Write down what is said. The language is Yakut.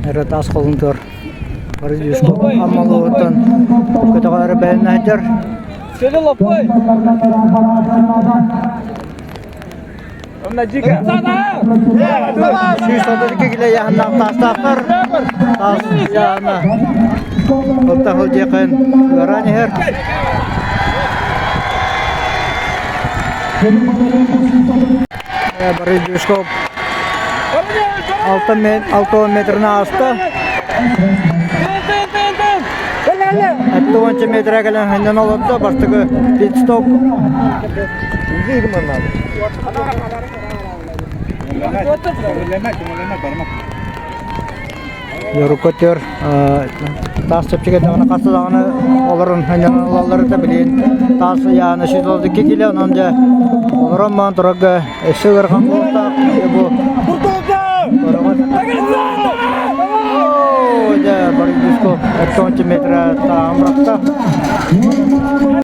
Эрэ таас холунтуор Борис Аммалууттан көтөҕөөрү бэлэмнэһдэр. 132 килэ яһыннаах таастаахтар. Таас яһына Отта сылдьыахын ыараан иһэр. Борис Дюшков 60 метрін ааста. 60 метрге кэлэн ханньан олордо. Бастакы пит-стоп. Yorukotyor таас чэпчэки даҕаны хаста даҕаны олорон ылаллар да билигин таас ыйаана 132 кило онон дьэ олорон маан турарга өссө ыарахан буолуохтаах бу дьэ Борис Дюшков 70 метра тааһын бырахта.